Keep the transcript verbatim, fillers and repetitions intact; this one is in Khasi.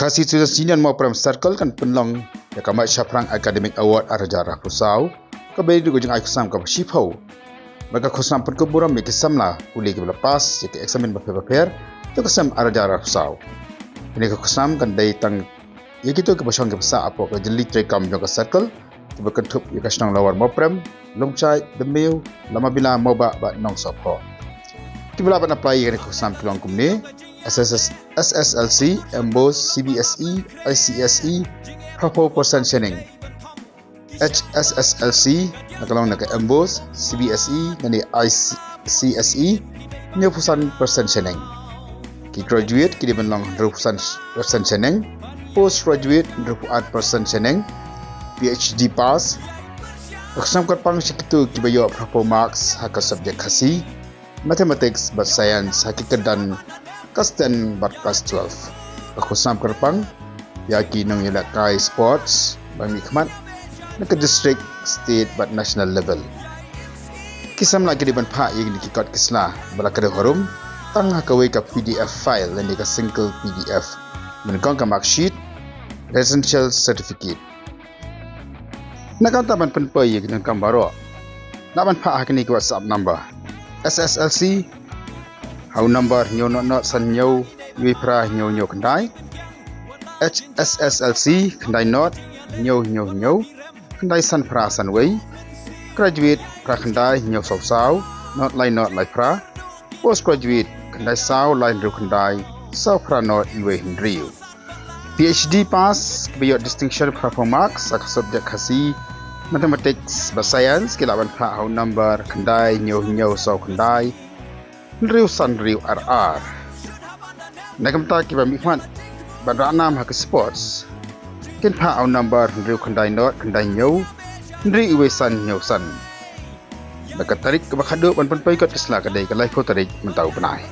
Khasi Students Union Mawprem Circle kan pynlong ïa ka Mait Shaphrang Academic Award ar hajar arphew saw, kaba dei ka jingai khusnam kaba shiphew. Bad ka khusnam pynkup burom ïa ki samla pule kiba la pass ïa ki eksamin bapher bapher jong ka sem ar hajar arphew saw. Kane ka khusnam kan dei tang ïa kito kiba shong kiba sah hapoh ka jylliew treikam jong ka circle, kiba kynthup ïa ka shnong Lower Mawprem, Lungchait, Dmeu, Lamabila, Mawbah bad Nongsohphoh. Kiba lah ban apply ïa kane ka khusnam ki long kumne: S S S, S S L C, MBOSE, C B S E, I C S E, hynriewphew percent shaneng. H S S L C, na ka long na ka MBOSE, C B S E, na ne I C S E, hynñiewphew san percent shaneng. Ki graduate ki dei ban long hynriewphew san percent shaneng, postgraduate hynriewphew ar percent shaneng, P H D pass. Ka khusnam kyrpang sha kito kiba ïoh hynriewphew marks ha ka subject Khasi, Mathematics bad Science ha ki kyrdan Class ten bad Class twelve. Ka khusnam kyrpang ïa ki nongïalehkai sports ba mihkhmat na ka district, state bad national level. Ki samla ki dei ban phah ïa kine ki kot ki sla ba la kdew harum tang ha kawei ka P D F file lane ka single P D F, nyngkong ka mark sheet, residential certificate. Na ka bynta ban pynpoi ïa ki donkam baroh, lah ban phah ha kane ka WhatsApp number: S S L C ha u number hynñiew nod nod san hynñiew wei phra hynñiew hynñiew khyndai, H S S L C khyndai nod hynñiew hynñiew hynñiew khyndai san phra san wei, graduate phra khyndai hynñiew saw saw nod lai nod lai phra, postgraduate khyndai saw lai hynriew khyndai saw phra nod iwei hynriew. P H D pass kiba ïoh distinction hynriewphew marks ha ka subject Khasi, Mathematics bad Science ki lah ban phah ha u number khyndai hynñiew hynñiew saw khyndai hynriew san hynriew ar ar. Na ka bynta kiba mihkhmat ban rah nam ha ki sports, kin phah ha u number hynriew khyndai nod khyndai hynñiew hynriew iwei san hynñiew san. Na ka tarik kaba khatduh ban pynpoi kot ki sla ka dei ka laiphew tarik mynta u bnai.